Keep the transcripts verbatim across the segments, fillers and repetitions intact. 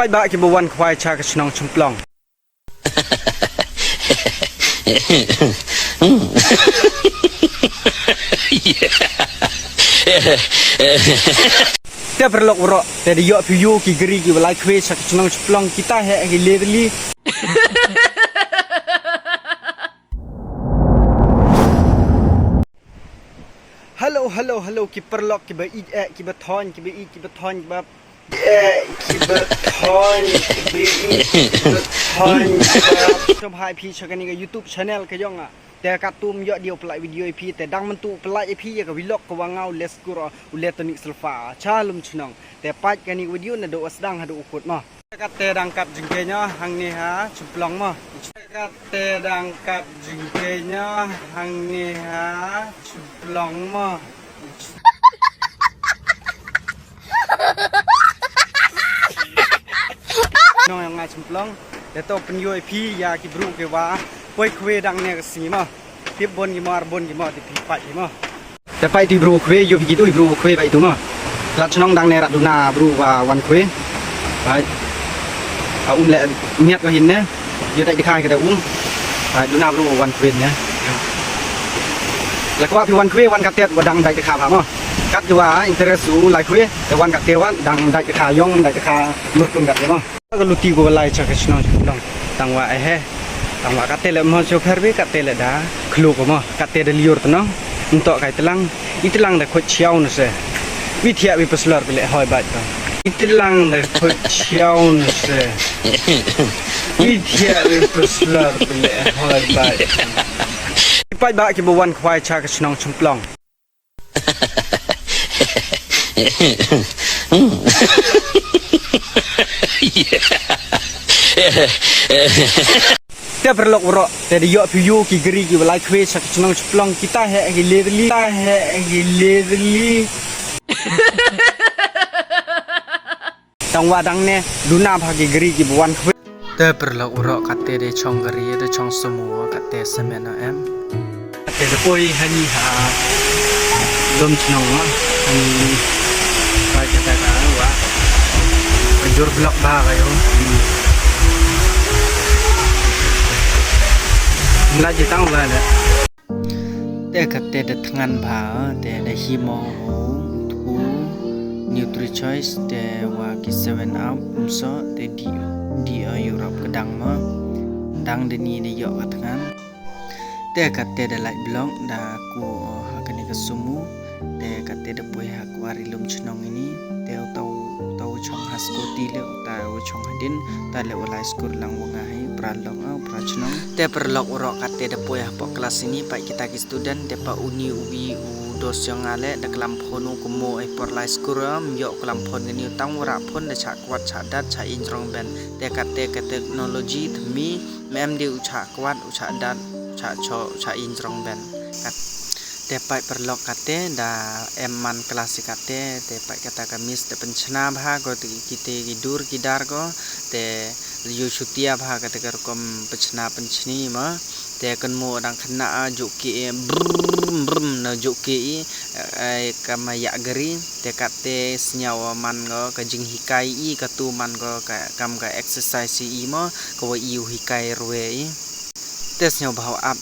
Paidbah kiba wan khwai cha ka chnong Chymplong. Te paralok waroh, te da yoh phi u ki gari kiwa lai khwai cha ka chnong Chymplong, kita hi ki le tylli. Hello, hello, hello, ki paralok, kiba ïeit, eh, kiba thoiñ, kiba ïeit, kiba thoiñ, kiba, eh, kiba thoiñ, kiba ïeit, kiba thoiñ, kiba. To bha phi cha kani ka YouTube channel ka yong nga. Te kattu ym yoh de u pynlait video i phi, te dang myntu u pynlait i phi ya ka vlog kawa nga u le skur, u le tonic solfa cha lum chnong. Te peit kani ka video nadooh wa sdang hadooh u kut mo. Katte dang kap jingkieñ o hangne ha Chymplong mo. Katte dang kap jingkieñ o hangne ha Chymplong mo. Nong yong nga Chymplong. Te to pynyoo i phi ya ki bru kiwa poi khwai dang ne ka sngi mo. Tip bun ki mo, ar bun ki mo, tip phi peit ki mo. Te peit tu i bru khwai, yoh phi ki tu i bru khwai, peit tu mo. Lad chnong dang ne rap duna bru wa wan khwai. Peit. A um le miat ko hin ne. Yoh dait dkha ka da um. Peit duna bru wa wan khwai ne. La kwah phi wan khwai, wan katte wa dang dait dkha bha mo. Kat kiwa interest u lai khwai, te wan katte wa dang dait dkha yong, dait dkha murkun katte mo. Ka luti ko lai cha ka chnong Chymplong. Tang wa eh. Tang wa katte le mo cho pher bi, katte le da khlu ko mo. Katte da liur tnong. Nto kai tlang. I tlang da khot chiaw no se. Wi thiah wi paslor bi le hoi bait to. I tlang da khot chiaw no se. Wi thiah wi paslor bi le hoi bait. Paidbah kiba wan khwai cha ka chnong Chymplong. Te paralok waroh, te da yoh phi u ki gari kiwa lai khwai cha ka chnong Chymplong, kita hi ki le tylli, kita hi ki le tylli. Tang wa dang ne duna bha ki gari kiwa wan khwai. Te paralok waroh, katte da chong gari, da chong sumo, katte semen o em. Katte da poi hani ha lum chnong o, hani. Peit kata ka wa. Jur blok bha ka yo. Mla ji tang wa le. Te katte da thngan bha, te da hi mo u thu NutriChoice, te wa ki Seven Up, ym so, te di, di o Europe ka dang mo. Dang da ni da yoh ka thngan. Te katte da lait blok, da ku o ha kani ka sumo, te katte da poi ha kwari lum chnong ini, te uta u, uta u chong ha scooty le, uta u chong hadien, uta le u lai skur lang wa nga hi, pra lok o, pra chnong. Te paralok waroh, katte da poi hapoh class ini, peit kita ki student, te pa uni uwi u dos yong nga le, da klam phone u kumo e por lai skur, ym yoh klam phone kani u tang wa rah phone da chah kwat, chah dat, chah ijrong ben. Te katte ka technology thymme, ym em de u chah kwat, u chah dat, u chah choh, u chah ijrong ben. Kat-, te peit paralok, katte da em man class i katte, te peit kata ka miss da pynchna bha ko te kite ki dur ki dar ko, te yoh chutia bha kata ka rukom pynchna pynchni mo. Te kynmo dang khynnah a, jooh ki e, brum, brum, na jooh ki e, e, kam yah gari, te katte sñiaw man ko ka jinghikai i, katu man ko ka, kam ka exercise i mo, kawa i u hikai rwe i. Te sñiaw bha u ap.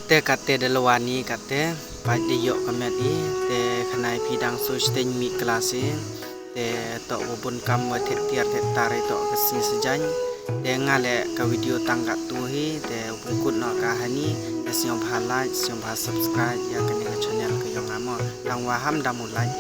Te katte da lwani katte, pait da yoh ka met i, te khnai phi dang so chiteng mih class i, te toh wa bun kam wa thied tiar thied tar i toh ka sngi sajan, te nga leh ka video tang kattu hi, te u pynkut noh ka hani, te sñiawbha like, sñiawbha subscribe ya kani ka channel ka yong nga mo, tang wa ham dam u like.